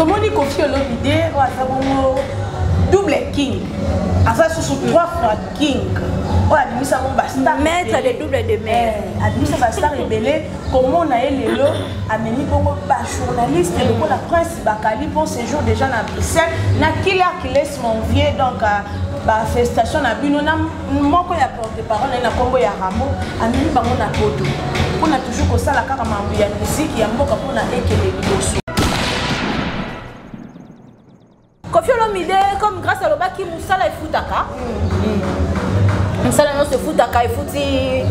Tomoni Koffi Olomide oyo aza bongo double king, aza susu trois fois king, oyo abimisa ngo bastar maître de double de mer, eh, abimisa bastar ebele. Komona ye lelo amemi bongo bajournaliste mm. lokola Prince Bakali, bon séjour déjà na Bruxelles na Killer qui laisse mon vieux, donc euh, bafestation na bino na moko ya porte parole na ye na nkombo ya Rambo, amemi bango na poto mpona toujours kosala kaka mambo ya miziki ya mboka mpona ekende liboso. Koffi Olomide, comme Grâce alobaki, mosala efutaka, mosala nyonso efutaka, efuti,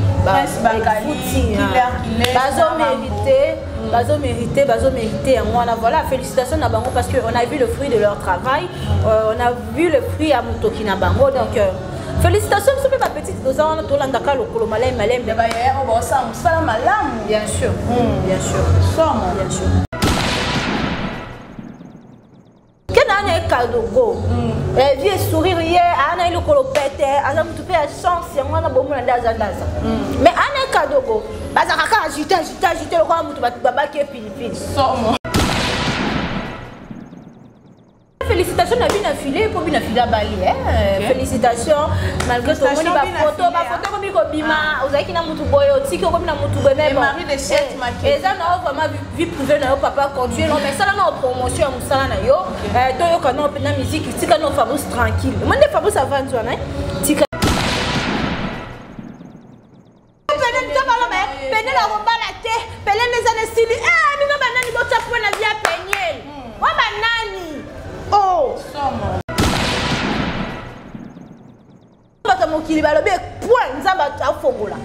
bazomérite, bazomérite, bazomérite yango wana. Voilà, félicitations na bango parce que on a vu le fruit de leur travail, on a vu le fruit ya motoki na bango, donc euh, félicitations. Biso mpe bapetite toza wana, tolandaka lokolo maleme maleme. Bayaya oyo baosala mosala malamu. Bien sûr, bien sûr. Somo. Bien sûr. Kende ana ye kadogo, vie sourire ye, ana ye lokolo pete, aza motu mpe ya chance, yango wana bomona nde aza ndaza. Mais ana ye kadogo bazalaka kaka agité, agité, agité lokola motu babaki ye pilipili. Somo. Félicitations na bino file mpo bino file abali, eh. Félicitations, malgré tomoni bafoto, bafoto ekomi kobima, ozalaki na mutu boye, otiki okomi na mutu boye, mais bon, eza na yo vraiment vie privée na yo, papa, continue. Non, mais sala na promotion ya mosala na yo, toyoka nao mpena musique, tika nao Fabrice tranquille. Omoni nde Fabrice avandi wana, tika pene na kobala te, pene nde eza na esili. Bino banani botya po na vie ya Peniel wa banani? O bato ya mokili balobi point, Nzambe afongola.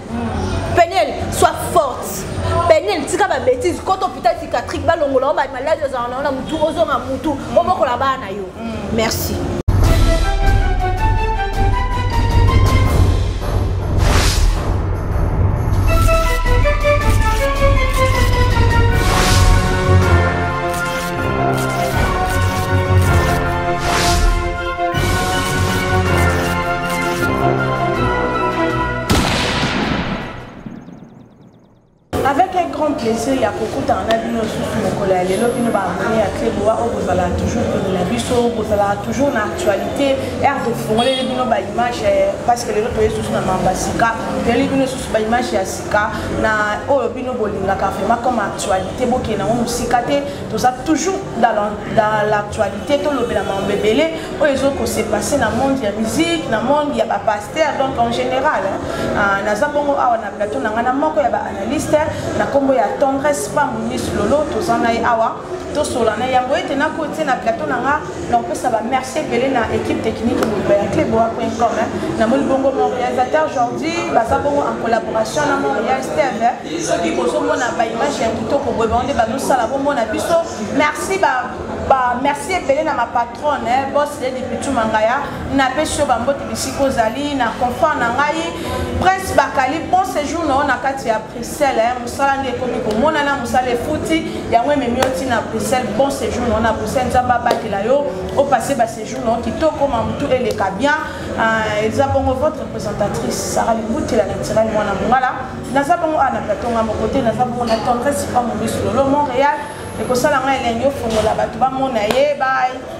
Peniel, sois forte. Peniel, tika babétise, kota hôpital psychiatrique, balongola o bamaladi ozala na yo na mutu, ozonga mutu, obokola bana na yo. Merci. Avec un grand plaisir ya kokutana na bino susu mokolo ya lelo, bino baabone ya Cleboa oyo bozalaka toujours pene na biso, bozalaka toujours na actualité r. Tofungoleli bino baimage parce que lelo toye susu na mambo ya sika, toyeli bino susu baimage ya sika na oyo bino bolingaka vraiment comme actualité. Bokende yango mosika te, toza toujours dans l'actualité, tolobela mambo ebele oyo ezokose passe na monde ya musique, na monde ya bapaster, donc en général. Naza bongo awa na plateau na ngai na moko ya baanalyste na nkombo ya Tendresse Pamunis Lolo. Toza na ye awa, tosola na yango ete nakotie na plateau na nga na kopesa bamerci ebele na équipe technique mobimba ya cleboa.com. Namoni bongo mon réalisateur Jordi, baza bongo en collaboration na mon réal Steve. Soki bozomona baimage ya kitoko boye, bango nde bazosala bomona biso. Merci ba ba merci ebele na ma patronne, eh, boss Lady Pichu Mangaya, napesi yo bambote bisika ozali na confort na ngai. Prince Bakali, bon séjour na yo na kati ya Bruxelles, eh, mosala nde ekomi komonana, mosala efuti yango ememi yo ntina Bruxelles. Bon séjour na yo na Bruxelles, Nzambe abatela yo, opasse baséjour na yo kitoko, mamutu eleka bien. Eza bongo votre présentatrice Sara Libutela naturel mwana mongala. Naza bongo awa na plateau nga moko te, naza bongo na Tendresse Pamomis Lolo Montréal. Ekosala ngai elengi ofongola bato bamona ye,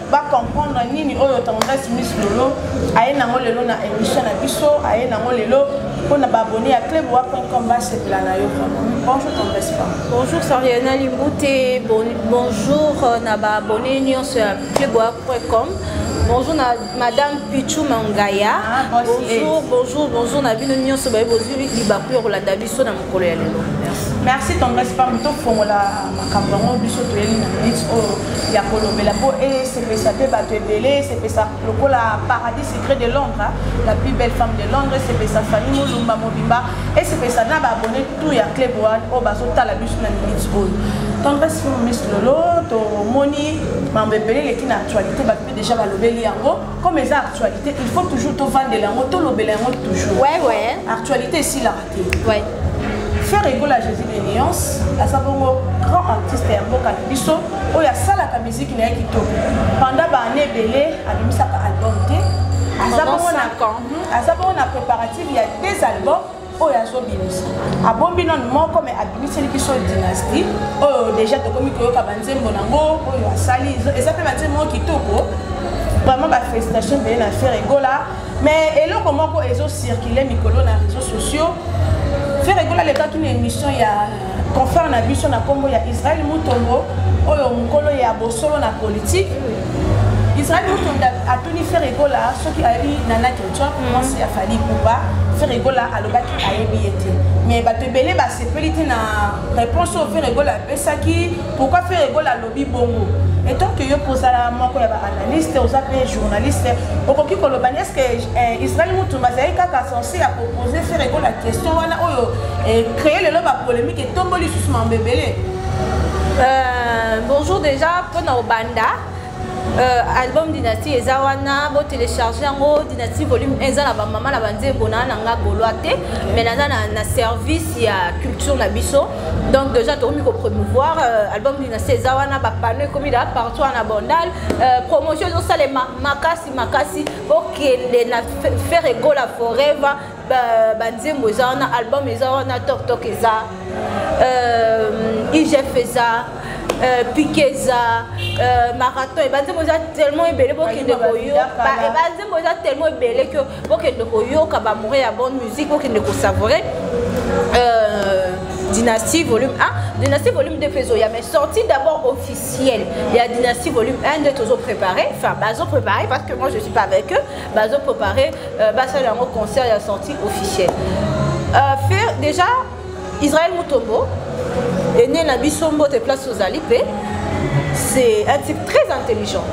bacomprendre nini oyo Tendresse Miss Lolo aye nango lelo na émission na biso, aye nango lelo mpona baabone ya cleboa.com basepela na yo vraiment. Bonjour Tendresse Pam. Bonjour Sariana Limbute, bon, bonjour na baabone nyonso ya cleboa.com, bonjour na madame Pichu Mangaya. Ah, bonjour, bonjour, bonjour na bino nyonso baye bozwi libaku ya kolanda biso na mokolo ya lelo. Merci, merci Tendresse Pam. Tofongola makambo yango biso toyeli na minute oyo ya kolobela mpo esepesa mpe bato ebele, esepesa lokola Paradis Secret de Londres, la plus belle femme de Londres, esepesa famille Molumba mobimba, esepesa na baabone tout ya Cleboa oyo bazotala biso na minute oyo. Tendresse Miss Lolo, tomoni mambo ebele eleki na actualité, bato mpe déjà balobeli yango. Comme eza actualité, il faut toujours tovandela yango, tolobela yango toujours. Actualité esilaka te. Ferre Gola Jésus de Nuance aza bongo grand artiste ya mboka na biso oyo asalaka miziki na ye kitoko. Pendant baane ebele abimisaka album te, aza bongo na préparative ya deux albums. Oyo azobimisa, abombi nanu moko, mais abimiseli biso Dynastie oyo déjà tokomi koyoka banzembo nango oyo asali. Eza mpe banzembo moko kitoko vraiment. Bafélicitation ebele na Ferre Gola. Mais eloko moko ezocircule mikolo na réseaux sociaux, Ferre Gola alekaki na émission ya confrère na biso na nkombo ya Israel Mutombo, oyo mokolo ya bosolo na politique. Israel Mutombo atuni Ferre Gola soki ayebi Nana Ketchup, mwasi ya Fally Ipupa. Ferre Gola alobaki ayebi ye te, mais bato ebele basepeli te na réponse oyo Ferre Gola apesaki. Pourquoi Ferre Gola alobi bongo? Étant que yo kozala moko ya baanalyste, oza mpe journaliste, okoki koloba ni est ce que Israel Mutumba azali kaka censé ya kopose Ferre Gola question wana oyo créé lelo bapolémique, etomboli lisusu mambo ebele? Bonjour déjà. Mpona obanda, album Dynastie eza wana, botélécharge yango. Dynastie volume 1 eza na bamama na banzembo na nga gaulois te, mais naza na service ya culture na biso. Donc déjà tokomi kopromouvoir album Dynastie. Eza wana, bapano ekomi da partout wana, Bandal, promotion ezosalema makasi makasi. Bokende na Ferre Gola Forever, banzembo eza wana, album eza wana, tok tok eza, IGF eza, pike eza, marathon. Banzembo eza tellement ebele, bokende koyoka. Banzembo eza tellement ebele que bokende koyoka. Bamoureux ya bonne musique, bokende kosavourer Dynastie volume 1. Dynastie volume 2 mpe ezoya, mais sortie d'abord officielle ya Dynastie volume 1 nde tozo préparé, enfin bazo préparé, parce que moi je suis pas avec eux. Bazo préparé, basala yango concert ya sortie officielle. Fait déjà Israël Mutombo ene na biso mbote place ozali mpe, c'est un type très intelligent.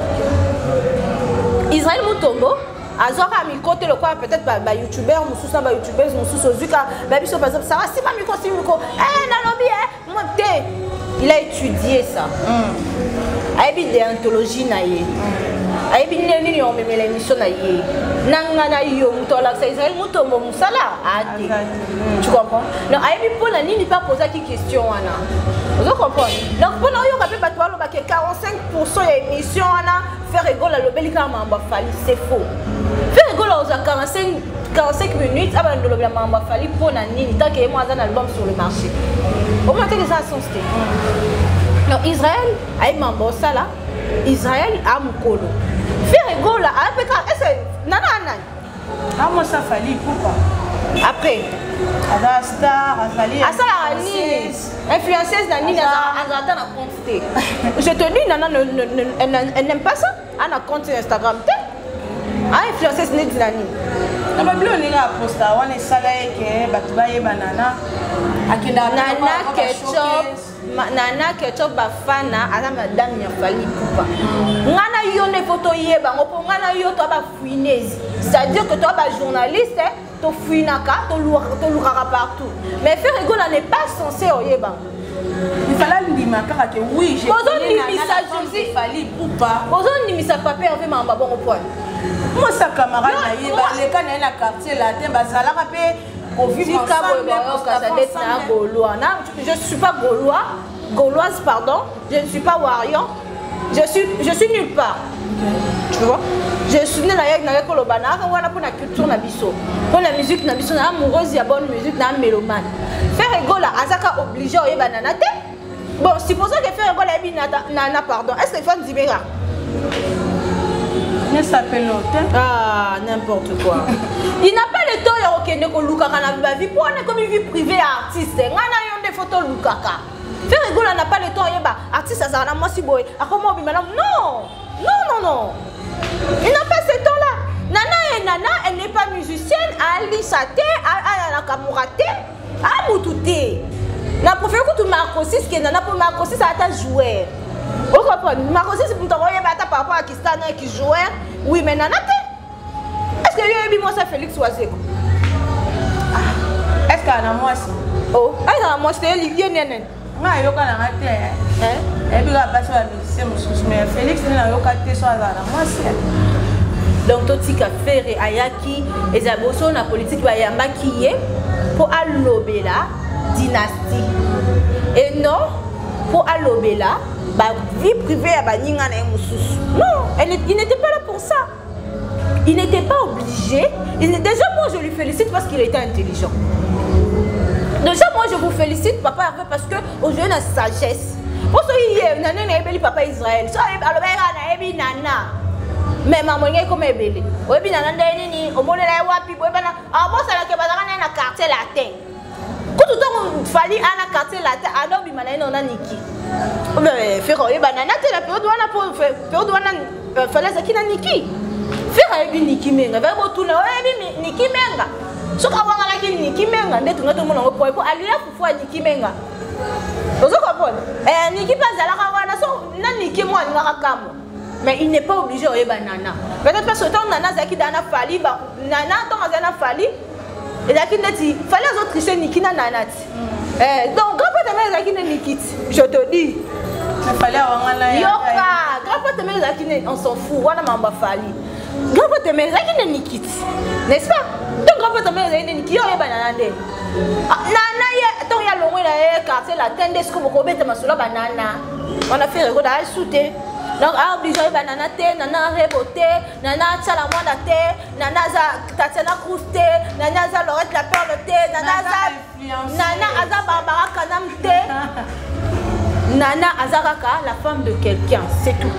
Israël Mutombo azwaka micro te lokola peut-être bayoutubeur mosusu na bayoutubeuse mosusu. Ozwika babiso, par exemple Sara, sima micro, sima micro, nalobi moi te. Il a étudié ça, ayebi déontologie na ye, ayebi ndenge nini omemela émission na ye. Na nga na yo, moto alakisa Israel Mutombo mosala ate, tu comprends? Donc ayebi mpona nini mpe apozaki question wana, ozo comprendre? Donc mpona oyoka mpe bato balobake 45 % ya émission wana Ferre Gola alobeli kaka makambo ya Fally, c'est faux. Ferre Gola ozwa 45 minutes abanda olobela makambo ya Fally mpo na nini, tant que ye mo aza na album sur le marché? Omona teke eza na sens te. Donc Israel ayebi makambo osala. Israel a mokolo Ferre Gola ayebi kaka ese nana anani. Amosa Fally Ipupa. Après? Aza star, azali Asalaka nini? Influenceuse na nini? Azala ata na compte te. Je te dis, Nana elle n'aime pas ça. Ana compte Instagram te, a influenceuse neti na nini? Na babilo ndenge aposta wana, esala ye ke bato bayeba Nana akendaka. Nana Ketchup, Nana Ketchup Bafana aza madame ya Fally Ipupa. Nga na yo nde fo toyeba yango, mpo nga na yo toa bafouinese, c'est-à-dire que toa bajournaliste, tofuinaka, tolukaka partout. Mais Ferre Gola n'est pas censé oyeba. Il fallait ndima kaka ke oui, je Bozondimisa Josi. Fally Ipupa. Bozondimisa papa Hervé mamba bongo point. Mosa camarade na ye, baleka na ye na Quartier Latin, bazalaka mpe kovivre. Tika boye, bayoka sadete na gaulois na. Je suis pas gaulois, gauloise pardon, je ne suis pas warrior, je suis nulle part, tu vois? Je suis né na ye koloba na wana mpona culture na biso, mpona musique na biso. Na amoureuse ya bonne musique, na mélomane. Ferre Gola azaka obligé oyeba Nana te. Bon, supposons que Ferre Gola ayebi Nana, pardon, est ce que il faut ndimeka? Ne s'appelle te. Ah, n'importe quoi. Il n'a pas le temps ya kokende kolukaka na bavie mpo wana ekomi vie privée ya artiste. Ngai na yo nde fo tolukaka. Ferre Gola n'a pas le temps oyeba artiste azala na mwasi boye, akoma obima na. Non, non, non, non, il n'a pas ce temps là. Nana et Nana, elle n'est pas musicienne, alisa te, aya te, amutu te. Na préféré kutu Marcosis ke Nana, mpo Marcosis ata joueur, ocomprendre? Marcosis moto akoyeba ata par rapport à Kistana ki joueur, oui, mais Nana te. Est ce que yo oyebi mwasi ya Félix Wazeko? Est ce que ana mwasi? Oh, aza na mwasi te. Ye nene. Nga ayoka nanga te. Eyebi kaka basi ba musicien mosusu, mais Félix nde nayoka te so azala na mwasi. Donc totika Ferre. Ayaki eza boso na politike, bayambaki ye mpo alobela Dynastie et non mpo alobela bavie privée ya baninga na ye mosusu. Non, il n'était pas là pour ça. Il n'était pas obligé. Déjà, moi, je lui félicite parce qu'il était intelligent. Déjà, moi, je vous félicite, papa Hervé, parce que aujourd'hui, la sagesse. Pour ce qui est, nana na papa Israël. So alors na nana. Mais maman ngai comme ebele. Oyebi nana ndenge nini, omonela ye wapi, boyebana. Ah bon, ça la ke bazaka na quartier latin. Kutu ntango Fally ana quartier latin, alobima na ye na Niki. Ferre oyeba nana te na période wana, po période wana Fally azalaki na Niki. Ferre ayebi Niki Menga, vai botuna oyebi Niki Menga. Soki awanganaki Niki Menga nde tonga tomona yango po alia fufu ya Niki Menga. Ozo comprendre? Eh, Niki mpe azalaka wana, so na Niki mo alingaka kamwa. Mais il n'est pas obligé oyeba nana. Peut-être parce que ntango nana azalaki da na Fally, nana ntango azali na Fally, ezalaki neti Fally azotriche Niki na nana ti. Donc grand prêtre mère ezalaki nde Niki ti, je te dis. Yoka, grand prêtre mère ezalaki nde, on s'en fout, wana mambo ya Fally. Grand prêtre mère ezalaki nde Niki ti, n'est-ce pas? Donc grand prêtre mère ezalaki nde Niki, yo oyeba nana nde. Nana ye, ntango ya longwe na ye quartier latin nde sikoyo bokobeta masolo banana. Wana Ferre Gola asu te. Donc aoblige oyeba nana te, nana Rebo te, nana Tshala Mwana te, nana aza Tatiana Cruz te, nana aza Lorette La Perle te, nana aza Barbara Kanam te. Nana aza kaka la femme de quelqu'un, c'est tout.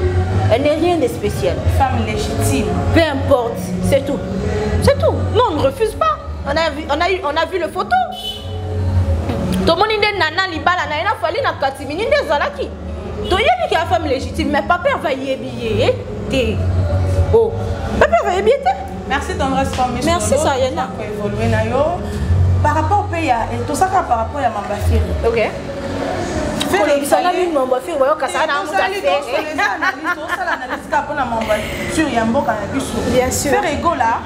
Elle n'est rien de spécial. Femme légitime. Peu importe, c'est tout. C'est tout. Nous, on ne refuse pas. On a vu le photo. Tomoni nde nana libala na ye na Fally na katimini nde ezalaki. Toyebi ke ya femme légitime, mais papa va yebi ye te. Oh, papa va yebi te. Merci Tendresse. Merci Sayana. Évoluer na yo. Par rapport pe ya tosaka par rapport ya Mamba Ferre. OK. Kolobisanga mingi Mamba Ferre bayokasa na mutu afere. Tosala analyse kaka mpona Mamba sur ya mboka na biso. Bien sûr. Ferre Gola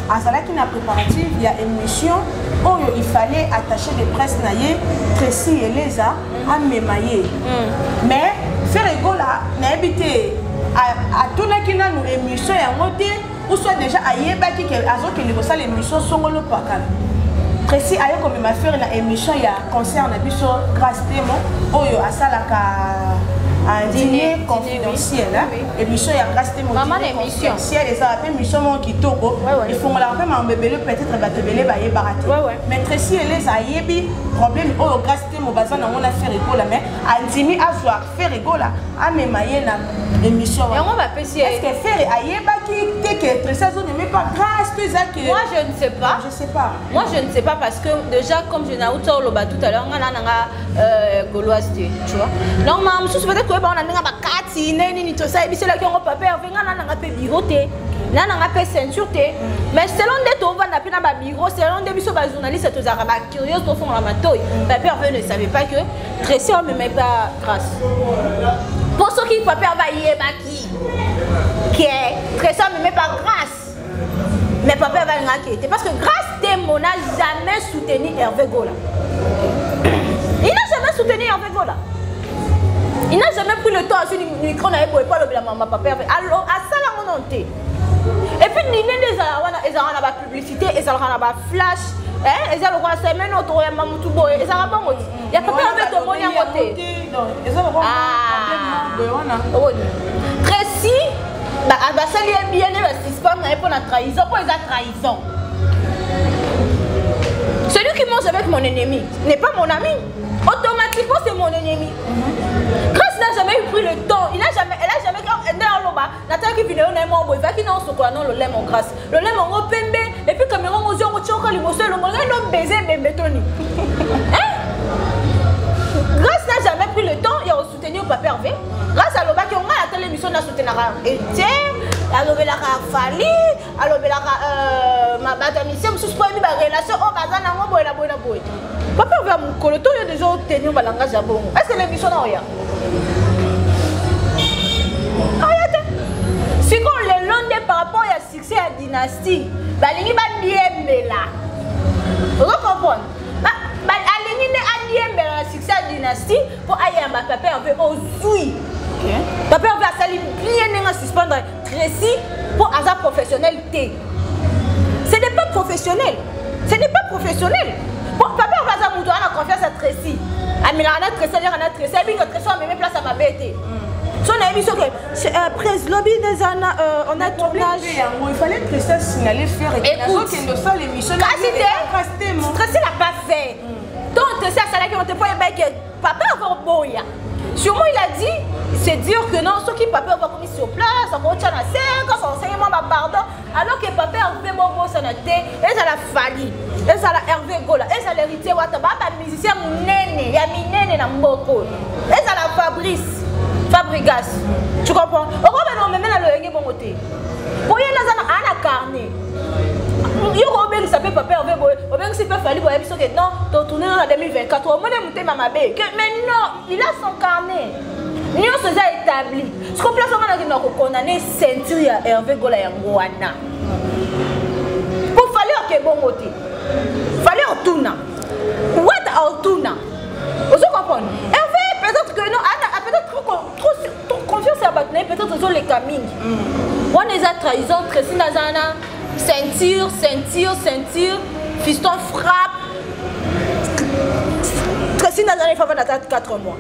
azalaki na préparatif ya émission oyo il fallait attaché de presse na ye Tracy Eleza amema ye. Mais Ferre Gola nayebi te atunaki nanu émission yango te ou soit déjà ayebaki ke azokende kosala émission songolo pakala. Tracy aye komema Ferre na émission ya concert na biso Grâce Temo oyo asalaka un dîner confidentiel, émission ya Grâce Temo confidentiel, ezala mpe émission moko kitoko, efongolaka mpe mambo ebele, peut-être bato ebele bayebaka te. Mais Tracy Eleza ayebi problème oyo Grâce Temo baza nango na Ferre Gola, mais andimi azwa Ferre Gola amema ye na émission. Yango bapesi. Est-ce que Ferre ayebaki te que Tracy azomeme pas Grâce to eza ke? Moi, je ne sais pas. Je sais pas. Moi, je ne sais pas, parce que déjà, comme je nauta oloba tout à l'heure, nga na nanga gauloise te, tu vois. Donc ma mosusu peut-être koyeba wana ndenge bakati nde nini tosala ebiselaki yango papa Hervé. Nga na nanga mpe bureau te, na nanga mpe ceinture te, mais selon nde tovanda mpe na babureau, selon nde biso bajournaliste tozalaka bacurieuse, tofongola matoi, papa Hervé ne savait pas que Tracy amemai pas Grâce. Mpo soki papa Hervé ayebaki ke Tracy amemai pas Grâce, mais papa Hervé alingaki ete, parce que Grâce Temo n'a jamais soutenu Hervé Gola. Il n'a jamais soutenu Hervé Gola. Il n'a jamais pris le temps à suivre le micro na ye boye po alobela mama papa Hervé. Asala ngo non te. Et puis nini nde ezala wana, ezalaka na bapublicité, ezalaka na baflash, eza lokola semaine oyo tokoyamba motu boye, ezalaka bongo ti ya papa Hervé tomoni yango te. Tracy basali ye bien nde basuspendre na ye mpo na trahison, mpo eza trahison. Celui qui mange avec mon ennemi n'est pas mon ami. Automatiquement, c'est mon ennemi. Grâce n'a jamais pris le temps. Il n'a jamais, elle a jamais, aloba, natalaki vidéo na ye moko boye, ezalaki na osokola no lolemo Grâce. Lolemo yango pembe, et puis caméra ngo ozwi yango tioka liboso elongo, ngai no baiser bembe toni. Hein? Grâce n'a jamais pris le temps ya soutenir papa Hervé. Grâce alobaki ngai atala émission na soutenaka Etienne, alobelaka Fally, alobelaka bato ya mission mosusu mpo yebi barelation oyo baza nango boye na boye na boye. Papa Hervé ya mokolo to yo déjà otenir balangage ya bongo. Est-ce que l'émission na oya? Oya te. Sikoyo lelo nde par rapport ya succès ya dynastie, balingi badiembela. Ozo comprendre? Alingi nde adiembela na succès ya dynastie mpo ayamba papa Hervé ozwi. Papa Hervé asali bien ndenge asuspendre Tracy mpo aza professionnel te. Ce n'est pas professionnel. Ce n'est pas professionnel. Bon, papa Hervé aza moto aza na confiance ya Tracy. Amelaka na Tracy, aliaka na Tracy, abinga Tracy ameme place ya mabe te. So nayebi soki presse lobi eza na on a tournage yango, il fallait que ça signaler faire. Écoute, osala émission. Kasi te, Tracy l'a pas fait. Donc Tracy asalaki on te po yeba ke papa akoboya. Sûrement il a dit, c'est dire que non, soki papa akomi sur place, akotya na 5, akosenge mwa bapardon, alors que papa Hervé bobosana te, ezala Fally, ezala Hervé Gola, ezala Héritier Wata, baa bamusicien monene ya minene na mboka oyo, ezala Fabrice Fabregas, tu comprends? Okobana omeme na loyenge bongo te, po ye naza na ana carnet yo kobengisa mpe papa Hervé boye, obengisi mpe Fally boye, biso ke non, totourne na 2024, omoni motema mabe que, mais non, il a son carnet, nyonso eza établi. Siko place wana nakenda kokondane ceinture ya Hervé Gola yango wana, po Fally oke bongo te, Fally otuna Wata otuna, ozo comprendre? Hervé peut-être que non, ana peut-être trop, trop, trop confiance ya bato na ye, peut-être ozoleka mingi wana, eza trahison. Tracy naza wana, ceinture, ceinture, ceinture, fiston frappe. Tracy naza wana, ifava na 4 mois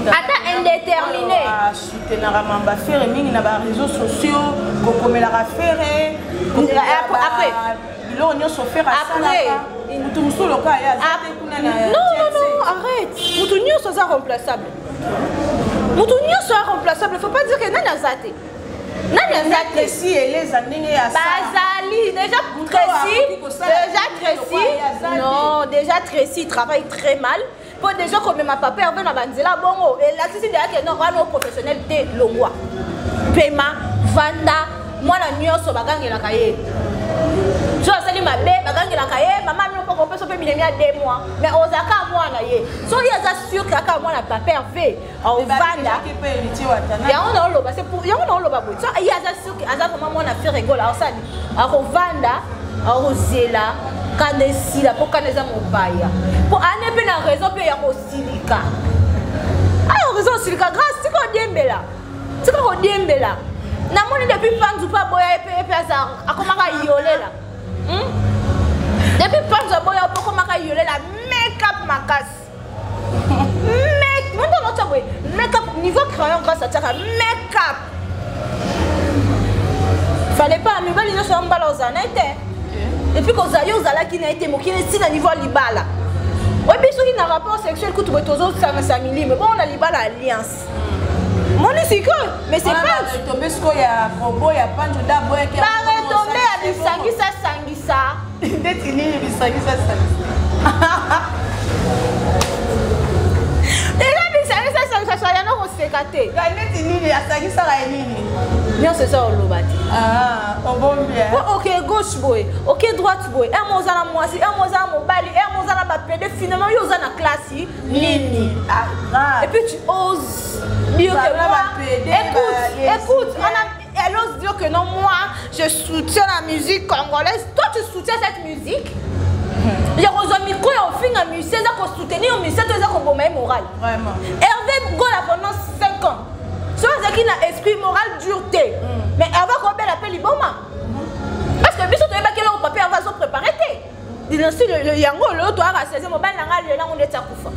ata indéterminé. Asoutenaka mamba Ferre mingi na baréseaux sociaux, kokomelaka Ferre. Après biloko nyonso Ferre asalaka, motu mosusu loka ye aza te kuna na. Non, non, non, arrête. Motu nyonso aza remplaçable, motu nyonso aza remplaçable. Faut pas dire que nani aza te, nani aza te. Tracy eleza ndenge ya Bazali déjà Tracy, déjà Tracy, non, déjà Tracy travaille très mal, po déjà komema papa Hervé na banzela bongo elakisi deya ke non, wana professionnel te. Longwa, pema, vanda. Mwana nyonso bagangelaka ye, so asali mabe bagangelaka ye. Mama mino mpo kopesa mpe minemi ya 2 mois, mais ozalaka mwana ye. So ye aza sûr kaka mwana papa Hervé aovanda yango, naoloba c'est pour yango naoloba boye. So ye aza sûr ke aza vraiment mwana Ferre Gola, aosali, akovanda, akozela kanda esila, mpo kanda eza mopaya, mpo ane mpe na raison mpe ya kosilika. Ayo raison osilika, Grâce, tika odiembela, tika kodiembela. Namoni depuis Panzu mpe aboya ye mpe epe aza akomaka yolela. Depuis Panzu aboya, mpe okomaka yolela, make-up makasi, mondo notya boye make-up niveau crayon. Grâce atiaka make-up, fallait pas. Mibali nyonso ya mbala ozala na ye te, et puis kozala yo ozalaki na ye te, mokili esila niveau ya libala. Oyebi soki na rapport sexuel kutu boye tozosangisa milimo bongo na libala, alliance moni sikoyo, mais c'est pas Tombe sikoyo ya kobo ya Panzo da boyaki. Baretombe ya bisangisa sangisa. Ndeti nini bisangisa sangisa? Eza bisangisa sangisa, yana koseka te. Neti nini asangisaka ye nini? Nyonso eza oloba te. Obombi. Po oke gauche boye, oke droite boye, emo oza na mwasi, emo oza na mobali, emo oza na bapede. Finalement yo oza na classe nini? Et puis tu oses dire que moi, écoute, écoute, on a, elle ose dire que non, moi je soutiens la musique congolaise. Toi, tu soutiens cette musique ya kozwa micro ya ofinga musicien? Eza kosoutenir musicien to eza koboma ye moral? Vraiment. Hervé Gola pendant 5 ans, so azalaki na esprit moral dur te, mais Hervé akobela mpe liboma, parce que biso toyebaki eloko papa Hervé azoprépare te. Dynastie yango lelo toyaka 16, mobali na ngai lelo yango ndeti akufa.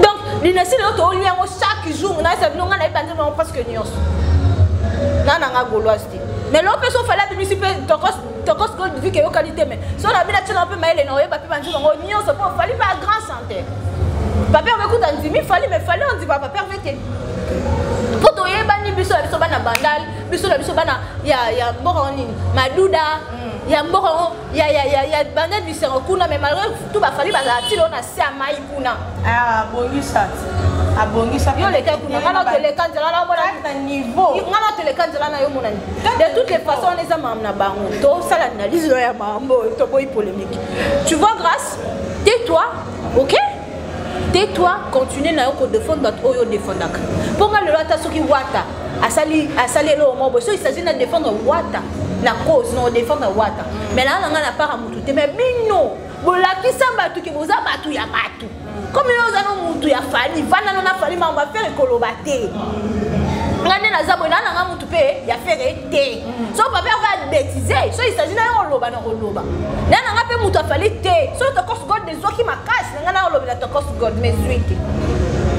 Donc dynastie lelo tooli yango chaque jour. Nayesa bino, ngai nayebi banzembo yango presque nyonso. Na nanga gauloise te, mais lelo mpe so Fally abimisi mpe Tokos Gold, vu ke eyokani te, mais so na bino atiana mpe mayele na oyeba mpe banzembo yango nyonso, mpo Fally mpe a grand chanteur. Papa Hervé kuta ndimi Fally, mais Fally ondima papa Hervé te, mpo toyebani biso na biso bana Bandal, biso na biso bana ya mboka ngo nini, Maduda, ya mboka ngo ya Bandal bisengo kuna. Mais malgré tout baFally bazala ti lelo na se ya mai kuna. Abongisa, abongisa. Yo leka kuna, nga na toleka nzela na omona. Na niveau. Nga na toleka nzela na yo monani. De toutes les façons, wana eza makambo na bango, tosala analyse oyo ya makambo oyo, toboyi polémique. Tu vois, Grâce, tais-toi, ok, tais-toi, continue na yo kodefendre bato oyo odefendaka. Mpo nga lelo, ata soki Wata asali, asali eloko moko boye, so il s'agit na défendre Wata na cause na odefendre Wata, mais naa na ngai na part ya motu te. Mais bino bolakisa bato ke boza bato ya bato. Comme yo oza no mutu ya Fally, vanda no na Fally, makambo ya Ferre koloba te. Nga nde naza boye, naa nanga mutu mpe ya Ferre te. So papa va bêtise, so il s'agit na yo koloba na koloba, na nanga mpe mutu aFally te. So Tokos Gold ezwaki makasi na ngai, na olobela Tokos Gold, mais ezwi te,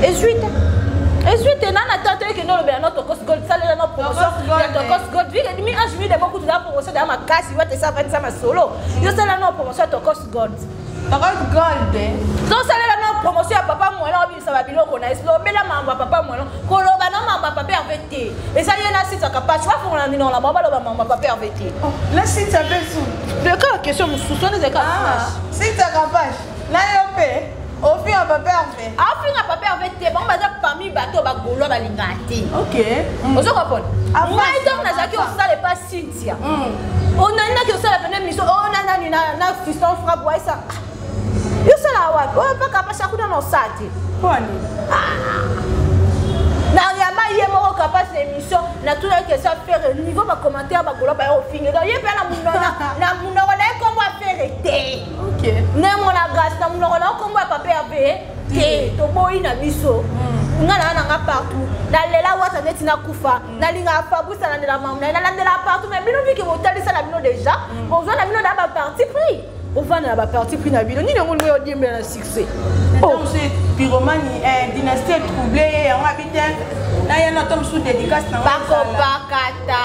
ezwi te. Ezwi te nana tata ekende olobela no Tokos Gold, salela no promotion ya Tokos Gold. Vike mi ange mi demo kutu na promotion ya makasi wate sa vandisa masolo. Yo sala no promotion ya Tokos Gold. Tokos Gold. Tosalela no promotion ya papa Mwela, obimisa babiloko na ye. Lobela mambo ya papa Mwela. Koloba no mambo ya papa Hervé te. Eza ye na site kapasi bafongola minoko na bango baloba mambo ya papa Hervé te. Na site ya besu. Leka question mosusu wana ezalaka flash. Site ya kapasi. Na yo mpe ofinga papa Hervé. Afinga papa Hervé te, bango baza parmi bato bagaulois balingaka te. Ok. Ozo comprendre? Ngai ntango nazalaki kosala epa Cynthia, onani naki osala pene miso oyo na nani na fiston frappe waisa yosala wapi oyo mpaka pasi akuna na osala te. Poni na yamba ye moko kapasi na émission, natunaki esa Ferre niveau bacommentaire bagaulois baya ofinge. Donc ye mpe na munoko na ye kombo a Ferre te. Nde mona grâce na munoko na kombo ya papa Hervé te, toboyi na biso. Nga na nanga partout, nalela wata neti nakufa, nalingaka Fabrice, nalandela mamu na ye, nalandela partout. Mais bino vike botalisa na bino déjà, bozwa na bino na baparti pris, bovanda na baparti pris na bino. Nini yango olingo yodiembela na succès? Pyromanie, dynastie troublé yango abi te na ye na to mosusu dédicace na. Bakopakata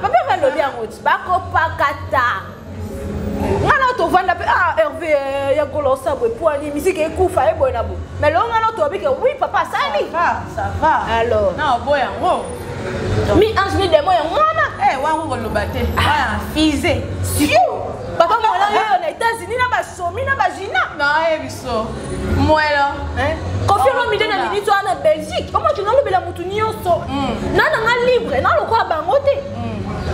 papa balobi yango ti bakopakata. Nga na tovanda mpe, ah, Hervé ya golosa boye poani misike ekufa ye boye na boye, mais lelo nga na toyebi ke oui, papa asali. Ça va. Alors na oboya yango. Mi ange mi démon yango wana. Wango koloba te wana fise. Papa mwana oyo na États-Unis na basomi na bagina. Nayebi so mwelo. Kofi Olomide na minute wana na Belgique omo nalobela motu nyonso na nanga libre na lokola bango te.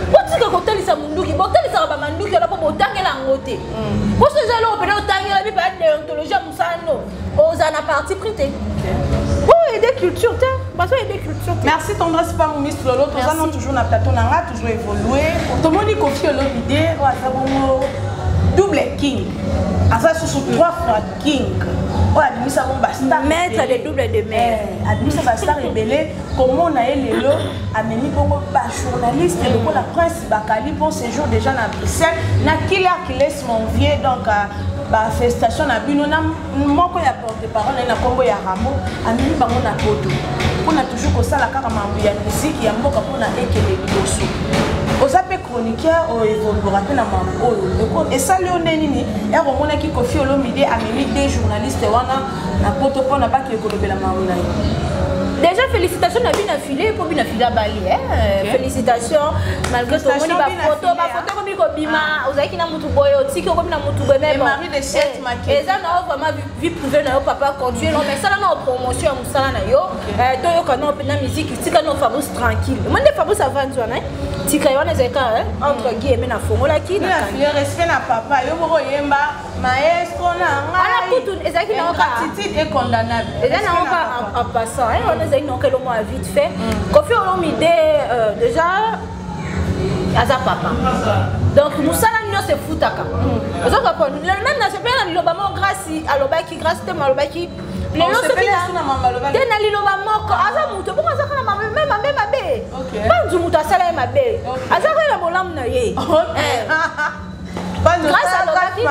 Botika kotalisa munduki, botalisaka bamanduki wana mpo botangela yango te. Poso eza eloko mpena otangela bipa ya déontologie ya mosala, no ozala na parti pris te. Oyo aide culture te, bazo aide culture te. Merci Tendresse Pangu, Miss Lolo. Toza non toujours na plateau na nga, toujours évolué. Tomoni Kofi Olomide oyo aza bongo double king, aza susu trois fois king, oyo abimisa bongo bastar. Maître de double de mer. Abimisa bastar ebele. Komona ye lelo amemi bongo bajournaliste lokola Prince Bakali, bon séjour déjà na Bruxelles na Killer qui laisse mon vieux. Donc bafélicitation na bino na moko ya porte parole na ye na nkombo ya Rambo, amemi bango na poto mpona toujours kosala kaka mambo ya miziki ya mboka mpona ekende liboso. Oza mpe chroniqueur oyo évoluera mpe na mambo oyo esali yo nde nini ere omonaki Kofi Olomide amemi deux journalistes wana na poto mpona bakee kolobela mambo na ye? Déjà félicitations na bino filé mpo bino filé abali. Félicitations malgré tomoni bafoto, bafoto ekomi kobima, ozalaki na mutu boye, otiki okomi na mutu boye. Mais bon, eza na yo vraiment vie privée na yo, papa, continue non, mais sala na promotion ya mosala na yo, toyoka no mpe na musique. Tika no Fabrice tranquille. Mo nde Fabrice avandi wana, tika ye wana. Ezalika entre guillemets nafongolaki. Respect na papa yo moko oyemba maestro na. Wana kutu ezalaki nango gratitude est condamnable. Eza nango ka en passant wana, ezalaki nango eloko ya vite fait. Kofi Olomide déjà aza papa, donc mosala nyonso efutaka. Ozo comprendre? Même nasepeli na liloba moko Grâce alobaki, Grâce te alobaki lelo soki te na liloba moko aza moto bongo aza kaka mabe mabe mabe. Panzu moto asala ye mabe, aza kaka na bolamu na ye. Grâce alobaki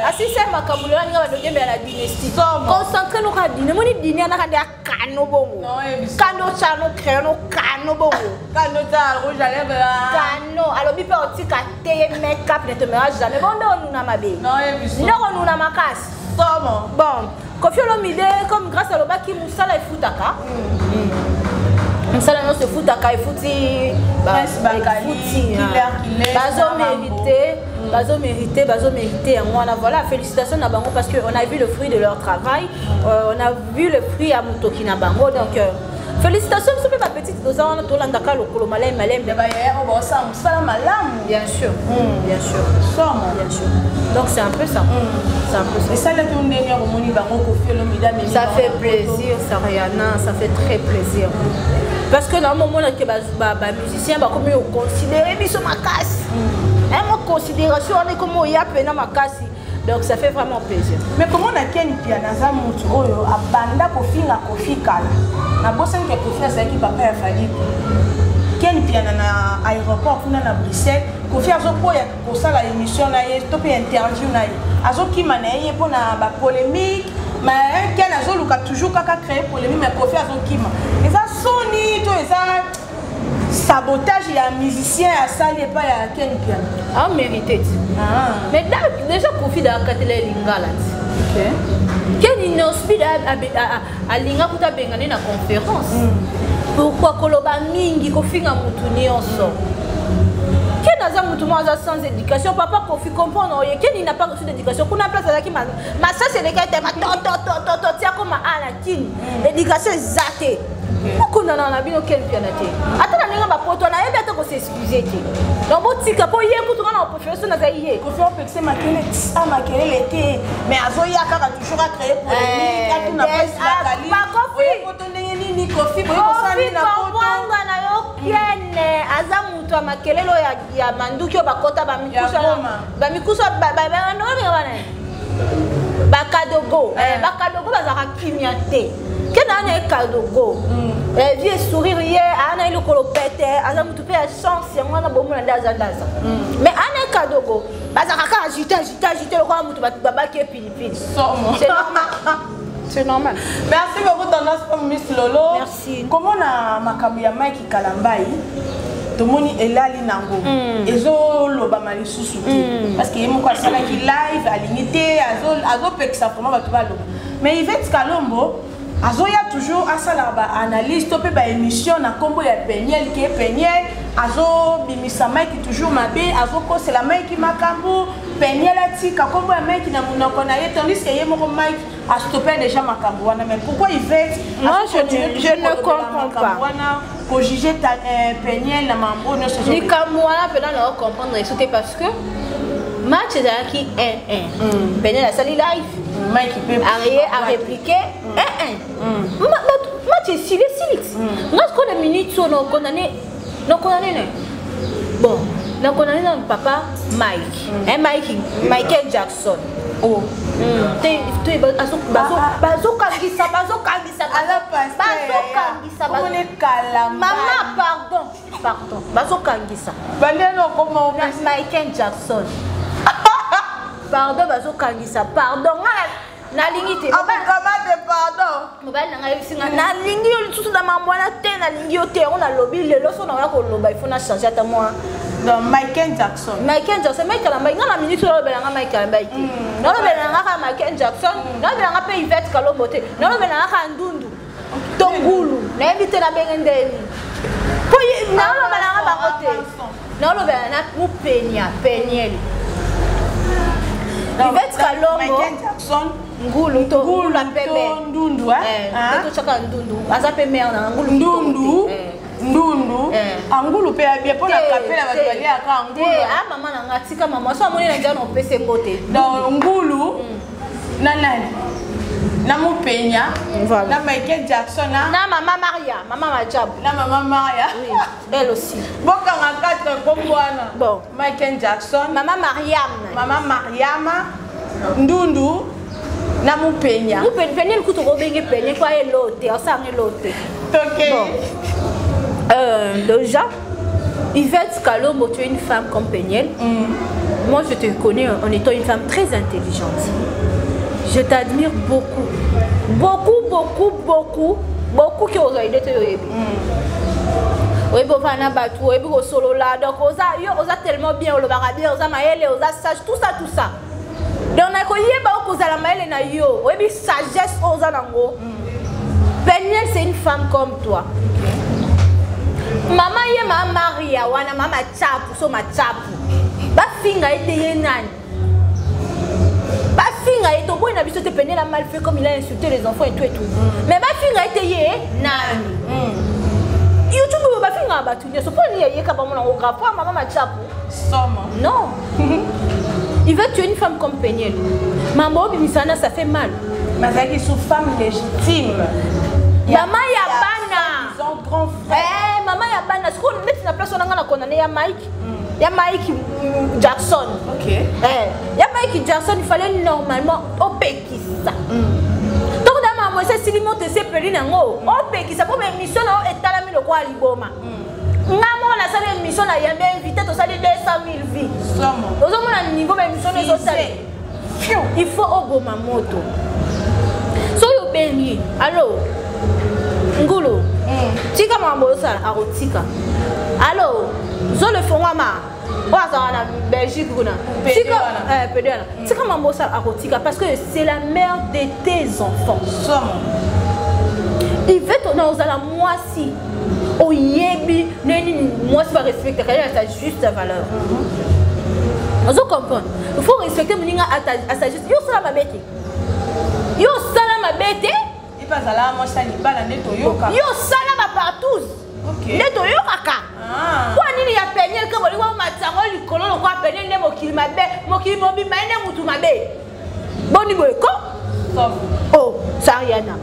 asise makambo lelo aninga badodembela na dynastie, concentré noka dine moni dine anaka nde akano bongo kano tyano crayon kano bongo. Kano ta rouge à lèvres. Kano alobi mpe otika te ye make-up ne te mera jamais bon nde onuna mabe nde onuna makasi. Bon, Kofi Olomide, comme Grâce alobaki, mosala efutaka, mosala nyonso efutaka, efuti, bazomérite, bazomérite, bazomérite yango wana. Voilà, félicitations na bango parce que on a vu le fruit de leur travail, on a vu le fruit ya motoki na bango. Donc félicitations. Biso mpe bapetite toza wana, tolandaka lokolo malembe malembe. Mosala malamu. Bien sûr, bien sûr. Somo. Bien sûr. Donc c'est un peu ça, c'est un peu ça. Esalaki ndenge omoni bango Kofi Olomide? Ça fait plaisir, Sariana, ça fait très plaisir parce que na momonake bamusicien bakomi oconsidéré biso makasi, mo considération wana ekomi oya mpena makasi. Donc ça fait vraiment plaisir. Mais comment na Ken Piana aza motu oyo abanda kofinga Kofi kala, nabosani ke Kofi azalaki papa ya Fally. Ken Piana na aéroport kuna na Bruxelles, Kofi azokoya kosala émission na ye to mpe interview na ye, azokima na ye mpona bapolémique. Mais Ken azoluka toujours kaka créer polémique, mais Kofi azokima. Eza soni to eza sabotage ya musicien asali epai ya Ken Mpiana. A mérité ti. Mais déjà Kofi da akatela lingala ti. Ken Innoss'B alinga kuta abengani na conférence. Pourquoi koloba mingi, kofinga mutu nyonso? Ken aza mutu moko aza sans éducation. Papa Kofi, comprendre oye, Ken il n'a pas reçu d'éducation kuna. Place azalaki, masasi eleki te, matototototo tia koma a na kini, éducation eza te. Okondana na bino Ken Mpiana te, ata na ndenge bapoto nayebi ata kos'excuser te. Donc botika, mpo ye kutu nga na opréféré so nazali ye. Kofi opekise makelele a makelele te, mais azoya kaka toujours acréer polémique, atuna place bakali. Kofi. Poto ndenge nini, Kofi boye kosala nini na poto? Comprendre na yo, Kene aza moto ya makelele oyo ya manduki oyo bakota bamikusu bamikusu wana, bakadogo. Bakadogo bazalaka kimia te. Kene aa na ye kadogo, vie sourire, ye aa na ye lokolo pete, aza motu mpe ya chance. Yango wana bomona nde aza nde aza, mais aa na ye kadogo, bazalaka kaka agité, agité, agité, lokola motu babaki ye pilipili. C'est normal, c'est normal. Merci beaucoup, tendance comme Miss Lolo. Merci. Komona makambo ya Mike Kalambai, tomoni elali nango, ezolobama lisusu te, parce que ye moko asalaki live, alingi te, azopekisa vraiment bato baloba. Mais Yvette Kalombo azoya toujours asalaka baanalyse to mpe baémission na nkombo ya Peniel, ke Peniel azobimisa Mike toujours mabe, azokosela Mike makambo, Peniel atika nkombo ya Mike na monoko na ye, tandis que ye moko Mike astoppe déjà makambo wana. Mais pourquoi Yvette? Moi, je ne comprends pas. Wana kojuge Peniel na mambo nyonso. Likambo wana mpena na ocomprendre esu te, parce que match ezalaki 1-1, Peniel asali live. Mike mpe aye arépliqué 1-1, match esili, esili. Nga sikoyo na minute oyo nakondane, nakondane ne bon, nakondane na papa Mike, Mike, Michael Jackson. Oh. Te, bazokangisa, bazokangisa, bazokangisa. Mama, pardon, pardon, bazokangisa. Bandeni okoma. Michael Jackson, pardon, bazokangisa, pardon, nga nalingi te. Akokamate, pardon. Mobali na ngai yebisi nga nalingi yo lisusu na mambo wana te, nalingi yo te. Yango nalobi lelo so naoya koloba, il faut na change ata mwa. Donc Michael Jackson. Michael Jackson, Mike Kalambai. Nga na minute oyo olobela nga Mike Kalambai te, nalobela nga kaka Michael Jackson, nalobela nga mpe Yvette Kalombo te, nalobela nga kaka Ndundu to Ngulu, nayebi te nabenge ndeni, mpo nalobela nga bango te, nalobela na mupenia Peniel, Yvette Kalombo. Michael Jackson. Ngulu to Ngulu ya pembe. Ndundu. Totyaka Ndundu, aza mpe mare na Ngulu. Ndundu, Ndundu, angulu mpe ya bien mpona kapela, bato baliaka angulu. A mama na nga, tika mama so amoni na nzela na opesa ngo te. Donc Ngulu na nani na Mupenya na Michael Jackson na na mama Maria, mama Majabu. Na mama Maria. Oui, elle aussi. Bokanga 4 kombo wana. Bon. Michael Jackson. Mama Mariam. Mama Mariama, Ndundu na Mupenya. Mupenya kutu kobenge Penye kwa elo te, osanga elo te. Ok. Bon. Déjà, Yvette Kalombo, tu es une femme comme Peniel. Moi, je te connais en étant une femme très intelligente. Je t'admire beaucoup. Beaucoup, beaucoup, beaucoup, beaucoup qui ont aidé te yoyebi. Oyebi ofana na bato, oyebi kosolola, donc oza yo, oza tellement bien, olobaka bien, oza mayele, oza sage, tout ça, tout ça. Donc nakoyeba okozala mayele na yo, oyebi sagesse oyo oza nango. Peniel, c'est une femme comme toi. Mama ye, mama Maria wana, mama Tchapu, so matchapu, bafinga ye te, ye nani bafinga ye? Toboyi na biso te, Peniel a mal fait comme il a insulté les enfants et tout et tout, mais bafinga ye te, ye nani? YouTube oyo bafingaka bato nyonso, mpo nini yayeka bamona ngo grave mpo mama Machapu? Somo. Non, il veut tuer une femme comme Peniel. Mambo obimisana, ça fait mal. Bazalaki sous femme légitime. Mama ya bana. Son grand frère. Eh, mama ya bana. Sikoyo neti na place wana, nga na condamné ya Mike, ya Mike Jackson. Eh, ya Mike Jackson, il fallait normalement opekisa ntongo na mama esi esili moto esepeli nango, opekisa mpo baémission na yo etalami lokola liboma. Nga moko nasali émission na yambi invité, tosali 200 000 vues. Somo. Ozomona niveau baémission no ezosala, il faut oboma moto. Obengi allo, ngulu, tika makambo osala, akotika. Allo, zolo efongwama, oyo azalaka na Belgique kuna, tika pede wana, tika makambo osala, akotika, parce que c'est la mère de tes enfants. Ivete, na ozala mwasi, oyebi ndenge nini mwasi barespectaka ye à sa juste valeur. Ozo comprendre? Il faut respecter moninga à sa juste. Yo osala mabe te, yo osala mabe te. Azala mwasi ya libala nde toyoka. Yo osala bapartouze nde toyokaka. Mpo nini ya Peniel ke bolingo matsango likolo lokwa Peniel nde mokili mabe, mokili mobimba ye nde mutu mabe? Boni boye ko? Oh, Sariana,